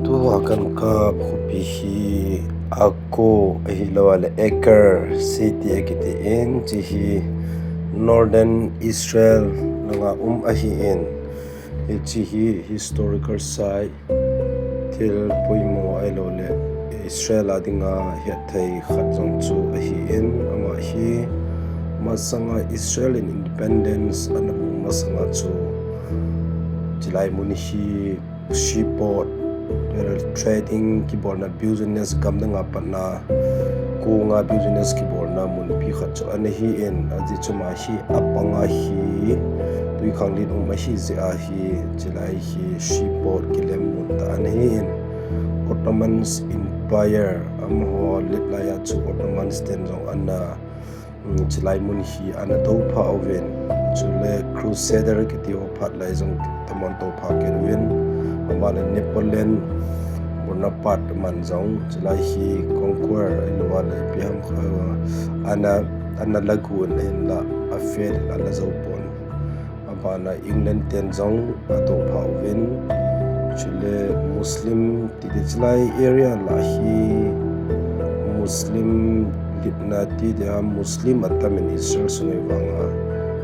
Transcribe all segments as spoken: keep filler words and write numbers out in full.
Tua kan kap khopi hi Akko ahilou le Acre City akiti in, hiche hi Northern Israel langa um ahin, hiche hi historical site, thil poimo ahilou le Israel a dinga hetthei khat jong chu ahin, ama hi masanga Israel in independence ana mu masanga chu chulai mun hi seaport, trading kibolna business, gamdanga patna konga business kibolna munpi khat chu ana hin, ajeh chu ama hi apanga hi twikhanglen um ahi jeh a hi chulai hi seaport kilem mun tah ana hin. Ottomans Empire, amaho let laiya chu Ottomans ten jong ana, um, chulai mun hi ana toupha uvin, chule Crusader kiti ho phat lai jong tamon toupha kit uvin, abana Napoleon Bonaparte man jong chulai hi conquer ahilou le ipi ham, uh, ana, ana lagun ahinla afel in ala jou pon. Abana England ten jong atoupha uvin, chule Muslim titi chulai area lah hi Muslim litna titi a Muslim atam in Israel sunga vanga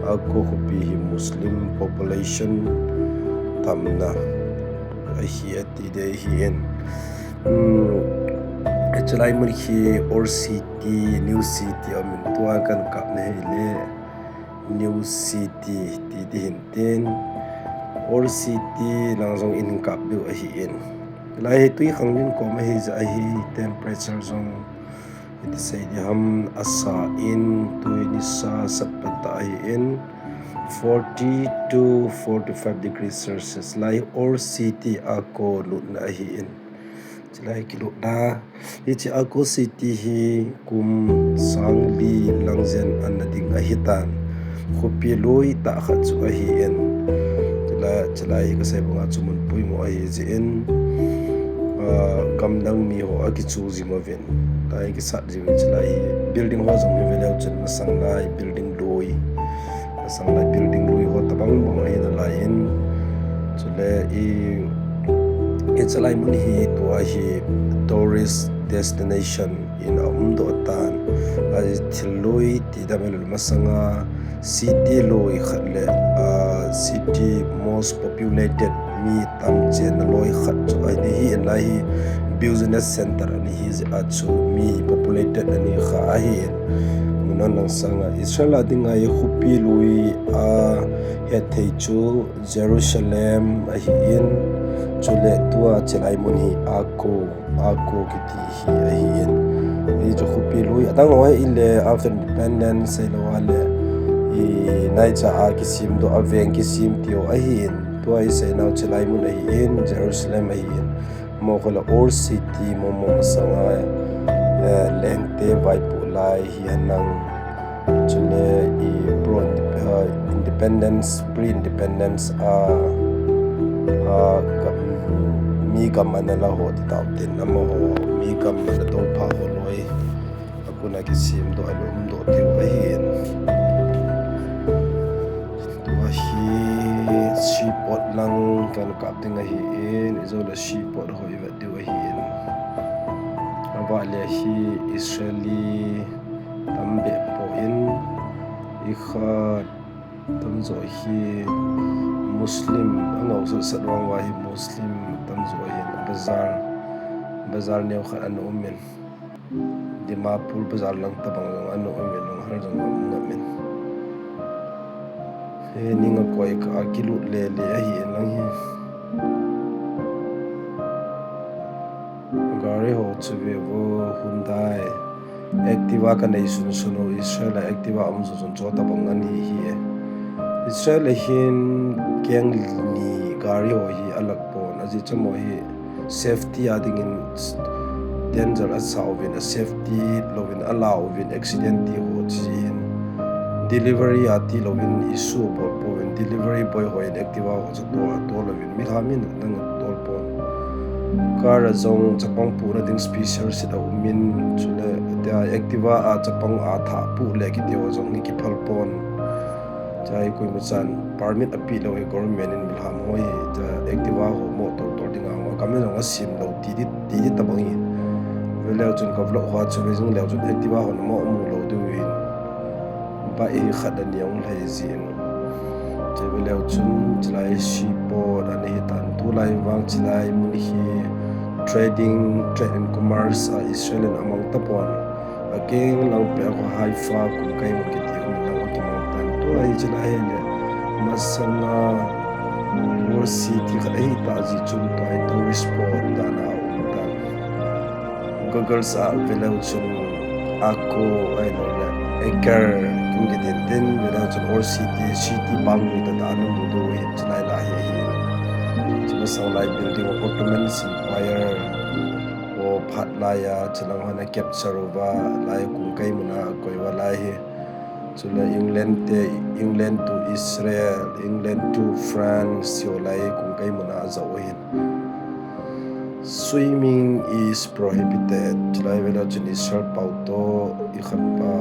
Akko khopi hi Muslim population tamna ahi ati ding ahin. Hmm, chulai mun hi Old City, New City aum in, tua kan kapna hi le New City titi hin tin, Old City lang jong in kap diu ahin. Lai hi twikhanglen kom ahi jeh a hi temperature jong iti sei ding ham, asa in, tuni sa sat pat ahin, forty to forty-five degrees Celsius. Lai Old City Akko lutna ahin. Chulai kilutna, hiche Akko City hi kum sang li lang jen ana ding ahitan. Khopi lui tah khat chu ahin. Chulai, chulai hi kasei banga chu mun poimo ahi jeh in, ah, gamdang mi ho akichu jing uvin, lai kisat jing uvin, chulai hi building ho jong hi veleu chun masang lai building lui, masang lai building lui ho tabang bang ahi nalai in, chule i, hichulai mun hi tua hi tourist destination in aumdoh tan, ahi thil lui ti dam hilou masanga city lui khat le, ah, city most populated, mi tam chenna lui khat chu ahi in, lai hi business center ana hi jeh a chu mi populated ana hi kha ahin. Mun a lang sanga Israel a dinga hi khopi lui a hetthei chu Jerusalem ahin, chule tua chulai mun hi Akko, Akko kiti hi ahin. Hichu khopi lui adang ho hi le after independence ahilou le i naicha a kisemdoh, aveng kisem tiu ahin. Tua isei nau chulai mun ahin, Jerusalem ahin. Mo kho le Old City, mo mo masanga, eh, lengte vaipoh lai hi anang. Chule i pro, eh, independence, pre-independence a, a, gam, mi gam ana la ho ti tau tin, amaho mi gam ana toupha ho lui. Akuna kisemdoh, alumdoh tiu ahin. Tua hi seaport lang kan kap ding ahin, ijou le seaport ho ivet diu ahin. Avat le hi Israeli tam behpon, ikhat tamjo hi Muslim, angau sat sat vang uva hi Muslim tamjo ahin, bazar, bazar neo khat ana um in. Dimapur bazar lang tabang jong ana um in, lunghang jong ana um in. He ning a koi kah a kilut le le ahi in lang hi. Gari ho chu ve vo, Hyundai, Activa kanei sun sun u, Israel a Activa um sun sun chu tabang ana hi hi e. Israel a hin keng ni gari ho hi alak pon, ajeh chu amaho hi safety a dingin danger asa uvin, a safety louvin ala uvin, accident ti ho chi hin. Delivery a ti louvin issue abol pouvin, delivery boy ho in Activa ho chu tol, tol louvin, milham in nang tol pon. Car a jong chapang puna ding special seat aum in, chule tia Activa a chapang a thah pu le kiti ho jong hi kiphal pon. Chai koima chan permit ape lou hi government in milham ho hi, cha Activa ho mo tol tol ding a ho Amin jong asim lou ti di, ti di tabang in. Ve leu chun ka vlog hoa chu ve jing leu chun Activa hon mo mu lou diu hin. Ba e khat ani ong lhai jin. Che ve leu chun chilai seaport ani hi tan, tulai vang chilai mun hi trading, trade and commerce a Israel in amang tapon. Akeng lang peh a Haifa kum kai mun kiti um lang a kimang tan. Tua hi chilai hi le masanga World City khat ahi ta ji chun tua hi tourist spot dan a um tan. Google a ve leu chun Akko ahi lou le Acre kum kiti tin ve leu chun World City, city boundary ta dan a mu diu hi chilai la hi hi. Chi masang lai building Ottoman Empire o phat lai a, chilang hon a capture uva, lai kum kai mun a koi uva lai hi. Chule England te, England to Israel, England to France, yo lai kum kai mun a ajah u hin. Swimming is prohibited. Chulai ve leu chun Israel pau to, i khat pa,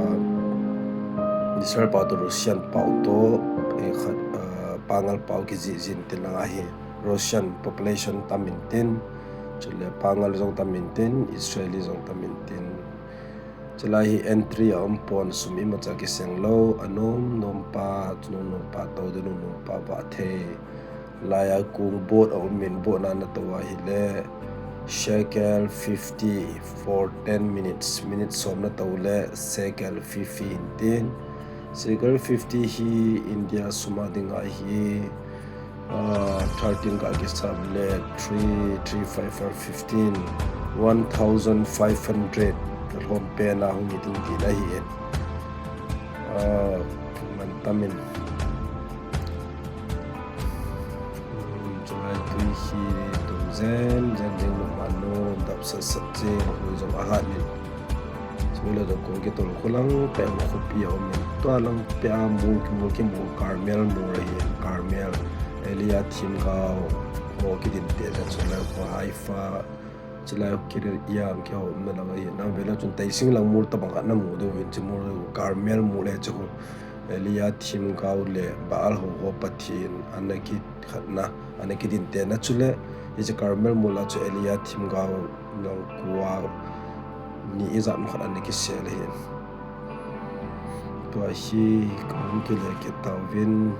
Israel pau to Russian pau to, i khat, ah, Pangal pau kijih jin tin lang ahi. Russian population tam in tin, chule Pangal jong tam in tin, Israeli jong tam in tin. Chulai hi entry a um pon, sum imacha kiseng lou, anom nom pa, nom nom pa tou ding, nom nom pa vah thei. Lai a kung boat a um in, boat na na tou a hi le shekel fifty for ten minutes, minute som na tou le shekel fifty in tin. Shekel fifty hi India sum a ding a hi, ah, thirteen ka kisap le three, three five for fifteen, one thousand five hundred lhom pen a hung hi ding ti na hi e. Ah, man tam in. Hmm, chulai tui hi tum jen jen ding, manu dap sat sat jing, ui jong ahat in. Chule jong kong kitol khu lang peh a khopi a um in. Tua lang peh a mol ki, mol ki mol Carmel mol ahi, Carmel. Elia Themgao ho kidin te jat chule ho Haifa. Chulai Kiryat Yearim kiho umna lang ahi. Na ve leu chun Taising lang mol tabang ana mu diu hin, chi mol Carmel mol le chu Elia Themgao le Baal ho ho Pathen ana kikhenna, ana kidin te na chule. Hiche Carmel mol a chu Elia Themgao nang kua ni ijat ma khat ana kisel ahi. Tua hi kahung kile kit tauvin,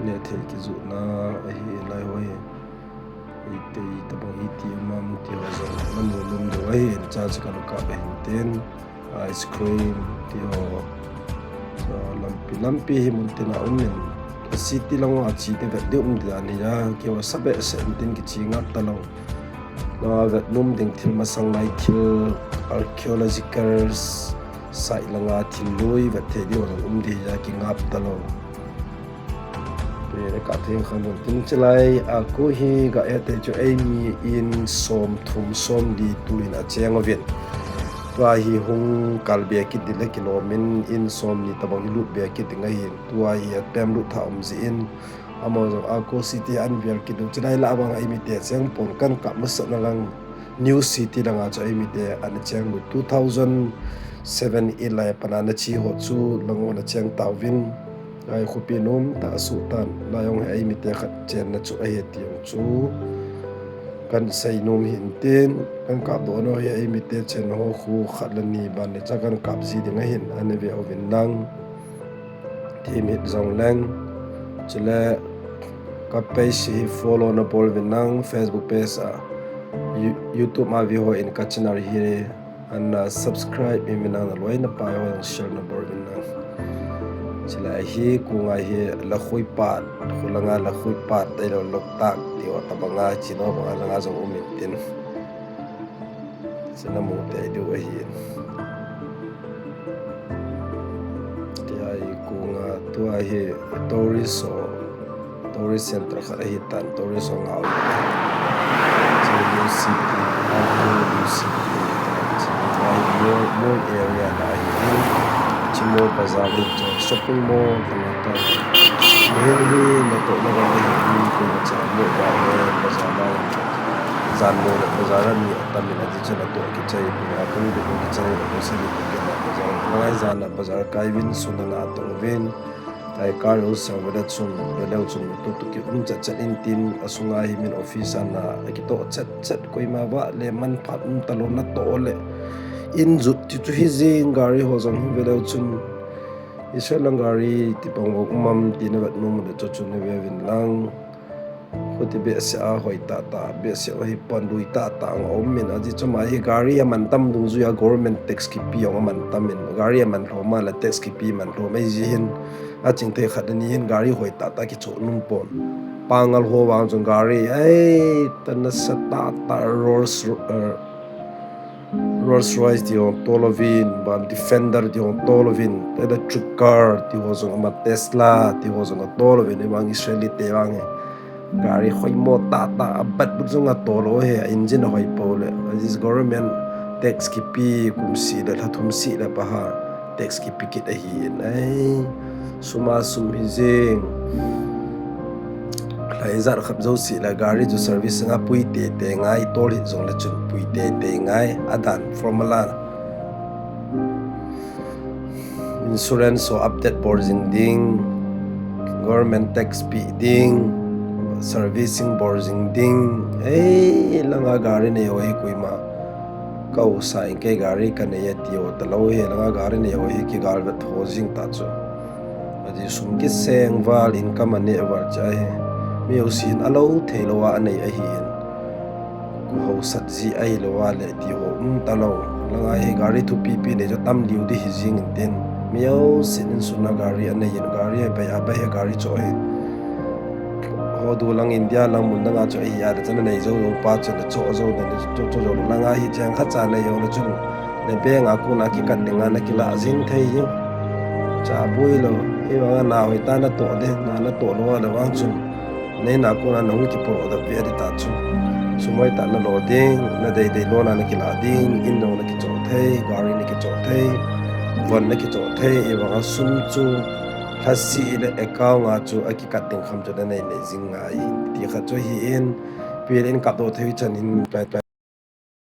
neh thei kijoh na ahi lai ho hi. Iti tabang iti um am ti ho jong na mu nom diu ahi, cha cha ka lukap ahin tin. Ice cream ti ho. So, lampi, lampi hi mun tin a um in. City lang a chi te vet diu um ti dan hi a, kei ho sa behseh in tin kichi ngap talou. Lang a vet nom ding thil masang lai thil archaeological site lang a thil lui vet thei diu jong um ti hi a, kingap talou. Pi le ka theng khan mun tin chilai a khu hi ga e te chu eimi in som thum som li tu in acheng uvin. Tua hi hung kal be kit ding le kilom in, in som ni tabang hi lut be kit ding ahin. Tua hi apem lut tha um jin. Amaho jong a khu city an vel kit u chilai la bang eimi te cheng pon kan kap masat na lang. New City langa chu eimi te ana cheng lut, two thousand seven eight lai a pat a ana chi ho chu lang ho ana cheng tauvin. Ai khopi nom tah a suh tan, lai jong hi eimi te khat chenna chu ahi ti jong chu kan sei nom hin tin, kan kap doh nau hi eimi te chenna ho khu khat le ni ban le cha kan kap ji ding ahin, ana ve uvin lang. Thim hih jong leng. Chule ka page hi follow na bol uvin lang, Facebook page a, You-, YouTube a ve ho in ka channel hi ana subscribe in uvin lang, na loi na pai ho jong share na bol uvin lang. Chule hi kung a hi Lakhui Pat, khu langa Lakhui Pat, tailou Loktak ti ho tabang a, chino bang a langa jong um in tin. Sina mu te diu ahi. Tia hi kung a tua hi tourist ho, tourist center khat ahi tan, tourist ho ngah u. Chi New City, New City. Chi mall, mall area na ahi. Chi mall bazaar hi chu shopping mall tama ta. Mihem hi natoh na bang ahi, kung a cha mall bazaar, bazaar na. Jan mall le bazaar a mi atam in ati chun atoh kichai, kung a kung kichai, kung sagi kung bazaar. Ngai jan a bazaar kai uvin, sun a atoh uvin. Ai, car u sang vele chun, vele chun, tu tu ki um chat chat in tin, asunga hi min office ana, akitoh chat chat, koima vale manphat um talou natoh le. In jut ti chu hi jing gari ho jong hi vele chun. Israel lang gari ti pang vok umam ti na vet nom le chu chun na ve vin lang. Khuti behseh a hoi tah tah, behseh a hi pon lui tah tah a um in, ajeh chu ama hi gari aman tam dungjuia government tax kipe jong aman tam in, gari aman lhom a le tax kipe man lhom ahi jeh hin, aching thei khat ani hin gari hoi tah tah kichoh nom pon. Pangal ho vang chun gari, ei, ta nasa tah tah Rolls, eh, Rolls Royce ti jong tol uvin, ban Defender ti jong tol uvin, electric car ti ho jong ama, Tesla ti ho jong atol uvin, hivang Israeli te vang hi. Gari hoimo tah tah, abat but jong atol u hi, engine ahoi pou le. This government tax kipe kum seh le, lha thum seh le paha tax kipe kit ahi in. Ei, sum a sum hi jing. Lha ijat khat jouse le gari chu service nga pui tete ngai, tol hih jong le chun pui tete ngai, adan formula. Insurance ho update bol jing ding, government tax pe ding, servicing bol jing ding. Ei, langa gari nei ho hi koima ka usa in kei gari kanei e ti ho talou hi, langa gari nei ho hi kigal vet ho jing ta chu. Ajeh sum kiseng val, income aneh val cha hi. Mi ho sin alou thei lou a anei ahi in. Ku hausat ji ahilou a le ti ho um talou. Langa hi gari thupi pi nei chu tam liu di hi jing in tin. Mi ho sin in sum a gari anei in, gari abai abai hi gari choh hi. Ho du lang India lang mun langa chu ahi a le chun anei jou jou pa chu le choh jou le chu choh jou langa hi cheng khat cha nei jou le chun. Le bank a kona kikat dinga na kilah jing thei jing. Cha bui lou, hivanga na hoi tah natoh ding, na natoh lou le vang chun. Nei na kona na hung kipoh dap ve di ta chu. Sum hoi tah nalo ding, na dei dei lona na kilah ding, in jong na kichoh thei, gari na kichoh thei, von na kichoh thei, hivanga sum chu lha seh le account a chu akikat ding kham chu na nei nei jing ngai. Ti khat chu hi in, pil in kap doh thei chan in,